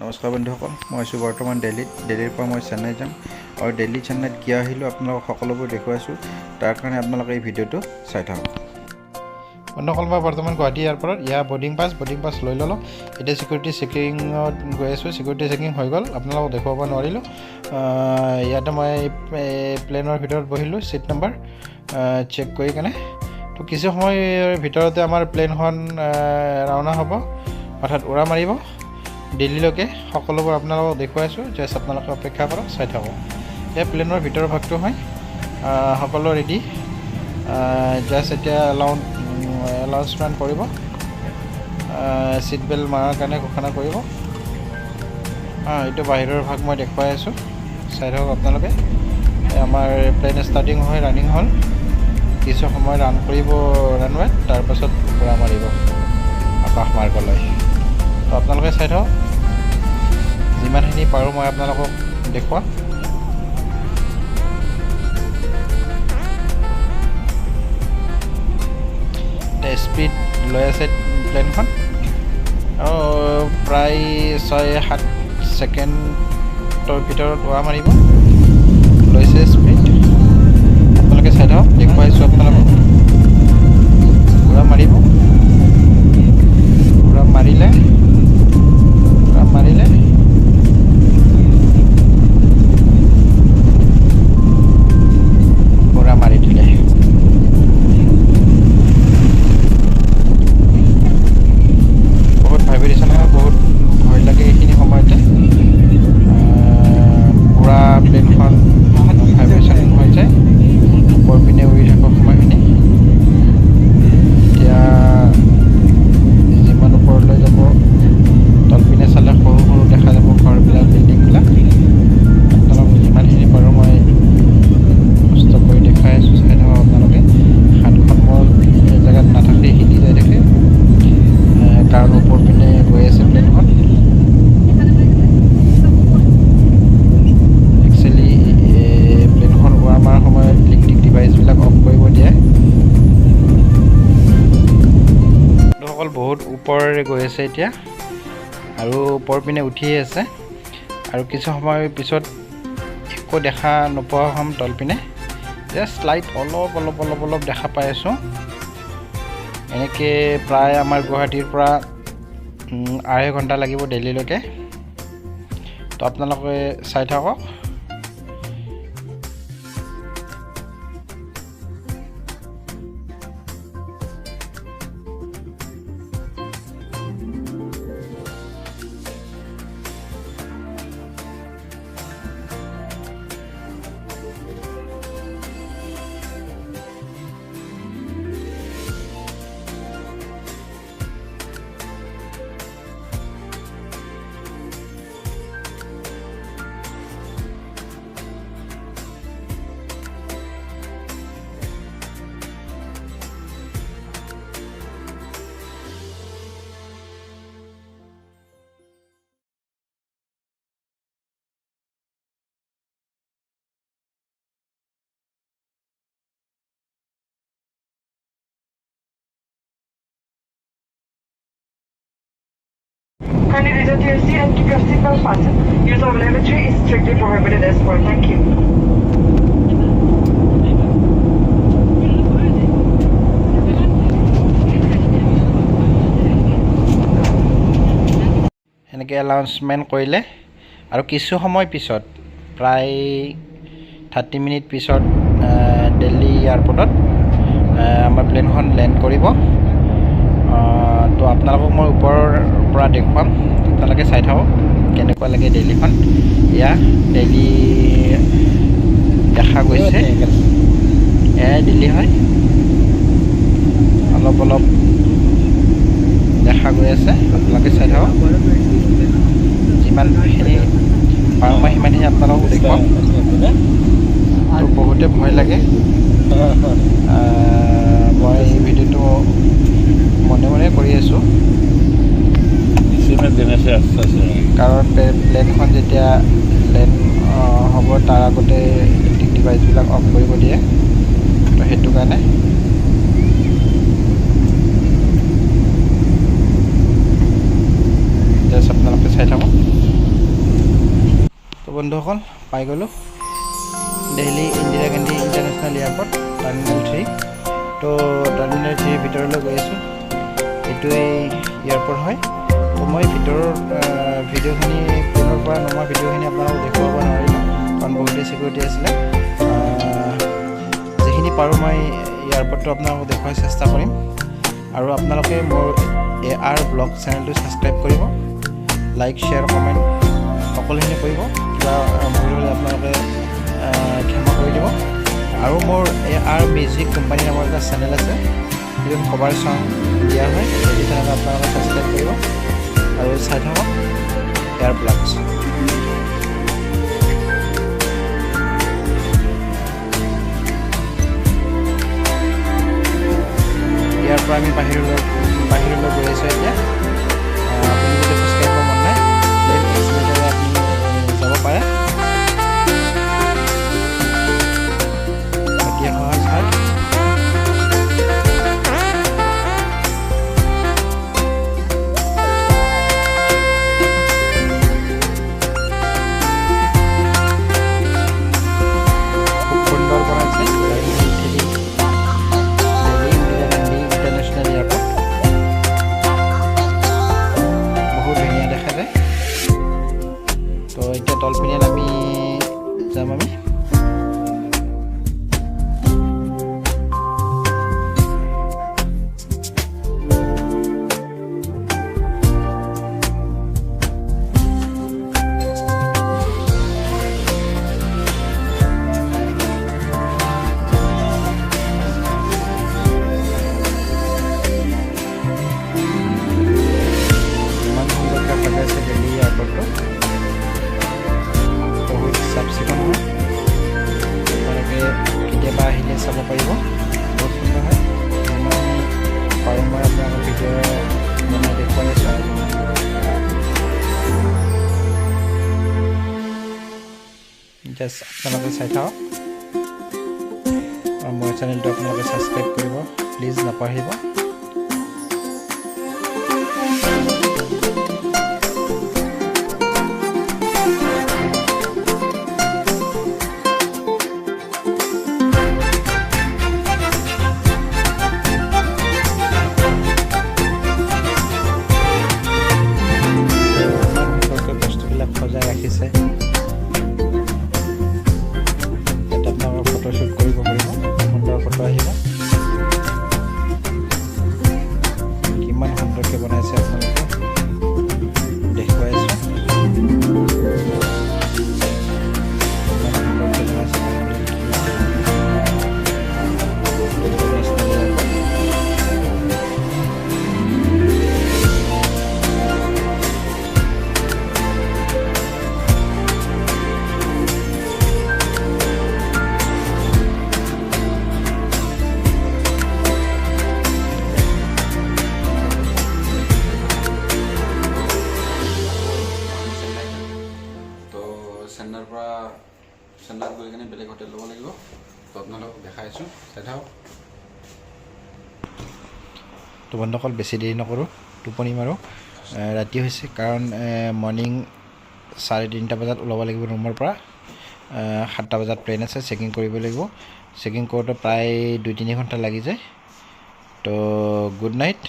নমস্কাৰ বন্ধুসকল, মই আছোঁ বৰ্তমান দিল্লীত। দিল্লীৰ পৰা মই চেন্নাই যাম আৰু দিল্লী চেন্নাইত কিয় আহিলোঁ, আপোনালোকক সকলোবোৰ দেখুৱাইছোঁ। তাৰ কাৰণে আপোনালোকে এই ভিডিঅ'টো চাই থাকক। বন্ধুসকল, মই বৰ্তমান গুৱাহাটী এয়াৰপৰ্টত। ইয়াৰ বৰ্ডিং পাছ লৈ ল'লোঁ। এতিয়া চিকিউৰিটি চেকিঙত গৈ আছোঁ। চিকিউৰিটি চেকিং হৈ গ'ল, আপোনালোকক দেখুৱাব নোৱাৰিলোঁ। ইয়াতে মই প্লেনৰ ভিতৰত বহিলোঁ, ছিট নম্বৰ চেক কৰি কেনে। তো কিছু সময়ৰ ভিতৰতে আমাৰ প্লেনখন ৰাওনা হ'ব, অৰ্থাৎ উৰা মাৰিব দিল্লীলৈকে। সকলোবোৰ আপোনালোকক দেখুৱাইছোঁ, জাষ্ট আপোনালোকে অপেক্ষা কৰক, চাই থাকক। এই প্লেনৰ ভিতৰৰ ভাগটো হয়। সকলো ৰেডি, জাষ্ট এতিয়া এলাউন্সমেণ্ট কৰিব, ছিট বেল্ট মৰাৰ কাৰণে ঘোষণা কৰিব। এইটো বাহিৰৰ ভাগ মই দেখুৱাই আছোঁ, চাই থাকক আপোনালোকে। আমাৰ প্লেন ষ্টাৰ্টিং হৈ ৰানিং হ'ল। কিছু সময় ৰান কৰিব ৰানৱেত, তাৰপাছত উৰা মাৰিব আকাশ মাৰ্গলৈ। তো আপোনালোকে চাই থাকক, যিমানখিনি পাৰোঁ মই আপোনালোকক দেখুৱাম। স্পীড লৈ আছে প্লেনখন আৰু প্ৰায় 6-7 ছেকেণ্ডৰ ভিতৰত উৰা মাৰিব লৈছে স্পীড। আপোনালোকে চাই থাকক, দেখুৱাইছোঁ আপোনালোকক। উৰা মাৰিব, উৰা মাৰিলে, উৰা মাৰিলে। উৰা মাৰি দিলে। বহুত ভাইব্ৰেশ্যন হয়, বহুত ভয় লাগে এইখিনি সময়তে। পূৰা প্লেনখন ভাইব্ৰেশ্যন হৈ যায় ওপৰ পিনে উৰি থকা সময়খিনি। এতিয়া যিমান ওপৰলৈ যাব, তলপিনে চালে সৰু সৰু দেখা যাব ঘৰবিলাক, বিল্ডিংবিলাক। আপোনালোক যিমানখিনি পাৰোঁ মই কষ্ট কৰি দেখুৱাই আছোঁ, চাই থাকক আপোনালোকে। হাতখন মোৰ জেগাত নাথাকে, হিলি যাই থাকে, কাৰণ ওপৰ পিনে গৈ আছে প্লেনখন। একচুৱেলি প্লেনখন উৰা মৰাৰ সময়ত ইলেক্ট্ৰিক ডিভাইচবিলাক অফ কৰিব দিয়ে। বন্ধুসকল, বহুত ওপৰেৰে গৈ আছে এতিয়া আৰু ওপৰ পিনে উঠিয়ে আছে আৰু কিছু সময়ৰ পিছত একো দেখা নোপোৱা হ'ম তলপিনে। জাষ্ট লাইট অলপ অলপ অলপ অলপ দেখা পাই আছোঁ। এনেকৈ প্ৰায় আমাৰ গুৱাহাটীৰ পৰা 2.5 ঘণ্টা লাগিব দিল্লীলৈকে। তো আপোনালোকে চাই থাকক। Kindly return to your seat and keep your seatbelt fastened. Use of lavatory is strictly prohibited as well. Thank you. সেনেকৈ এনাউন্সমেণ্ট কৰিলে আৰু কিছু সময় পিছত, প্ৰায় 30 মিনিট পিছত দিল্লী এয়াৰপৰ্টত আমাৰ প্লেনখন লেণ্ড কৰিব। তো আপোনালোকক মই ওপৰৰ পৰা দেখুৱাম, আপোনালোকে চাই থাকক কেনেকুৱা লাগে দিল্লীখন। এয়া দিল্লী দেখা গৈছে, এয়াই দিল্লী হয়। অলপ অলপ দেখা গৈ আছে, আপোনালোকে চাই থাকক। যিমানখিনি পাৰোঁ মই সিমানখিনি আপোনালোকক দেখুৱাম। তো বহুতে ভয় লাগে। মই এই ভিডিঅ'টো মনে মনে কৰি আছোঁ, কাৰণ প্লেনখন যেতিয়া লেণ্ড হ'ব, তাৰ আগতে ইলেক্ট্ৰিক ডিভাইচবিলাক অফ কৰিব দিয়ে। তো সেইটো কাৰণে জাষ্ট আপোনালোকে চাই থাকক। বন্ধুসকল, পাই গ'লোঁ Delhi Indira Gandhi international airport, terminal 3। তো টাৰ্মিনেল 3ৰ ভিতৰলৈ গৈ আছোঁ। এইটোৱেই এয়াৰপৰ্ট হয়। তো মই ভিতৰৰ ভিডিঅ'খিনি, প্লেনৰ পৰা নমা ভিডিঅ'খিনি আপোনালোকক দেখুৱাব নোৱাৰিলোঁ, কাৰণ বহুতেই চিকিউৰিটি আছিলে। যিখিনি পাৰোঁ মই এয়াৰপৰ্টটো আপোনালোকক দেখুওৱাৰ চেষ্টা কৰিম। আৰু আপোনালোকে মোৰ এ আৰ ব্লগ চেনেলটো ছাবস্ক্ৰাইব কৰিব, লাইক, শ্বেয়াৰ, কমেণ্ট সকলোখিনি কৰিব। কিবা ভুল হ'লে আপোনালোকে ক্ষমা কৰি দিব। আৰু মোৰ এ আৰ মিউজিক কোম্পানী নামৰ এটা চেনেল আছে, যিটোত কভাৰ চং দিয়া হয়। সেইটো চেনেল আপোনালোকে ছাবস্ক্ৰাইব কৰিব আৰু চাই থাকক এয়াৰ ব্লগছ। ইয়াৰ পৰা আমি বাহিৰলৈ গৈ আছোঁ এতিয়া। আপুনি যদি খোজকাঢ়িব মন নাই, প্লেন এক্সিলেটাৰে আপুনি যাব পাৰে, অতি সহজ হয়। খুব সুন্দৰ বনাইছে 3, দিল্লী ইন্দিৰা গান্ধী ইণ্টাৰনেশ্যনেল এয়াৰপৰ্ট। বহুত ধুনীয়া দেখা যায়। তো এতিয়া তলপিনে নামি যাম আমি। ইমান সুন্দৰকৈ সজাইছে দিল্লী এয়াৰপৰ্টটো, বহুত চাফ চিকুণ হয়। আপোনালোকে কেতিয়াবা আহিলে চাব পাৰিব, বহুত সুন্দৰ হয়। যিমান পাৰোঁ মই আপোনালোকক ভিডিঅ' বনাই দেখুৱাই আছোঁ। জাষ্ট আপোনালোকে চাই থাকক আৰু মোৰ চেনেলটো আপোনালোকে ছাবস্ক্ৰাইব কৰিব প্লিজ, নাপাহৰিব। ইমান সুন্দৰকৈ বস্তুবিলাক সজাই ৰাখিছে। ইয়াত আপোনালোকে ফটোশ্বুট কৰিব পাৰিব, সুন্দৰ ফটো আহিব। কিমান সুন্দৰকৈ বনাইছে, আপোনালোকে দেখুৱাই আছোঁ। ইমান সুন্দৰকৈ বনাইছে ইণ্টাৰনেশ্যনেল এয়াৰপৰ্ট। চেন্নাই। তো চেন্নাইৰ পৰা, চেন্নাইত গৈ কিনে বেলেগ হোটেল ল'ব লাগিব। তো আপোনালোকক দেখাই আছোঁ, চাই থাকক। তো বন্ধুসকল, বেছি দেৰি নকৰোঁ, টোপনি মাৰোঁ। ৰাতি হৈছে, কাৰণ মৰ্ণিং 3:30 বজাত ওলাব লাগিব ৰুমৰ পৰা। 7টা বজাত প্লেন আছে, চেকিং কৰিব লাগিব। চেকিং কৰোঁতে প্ৰায় 2-3 ঘণ্টা লাগি যায়। তো গুড নাইট।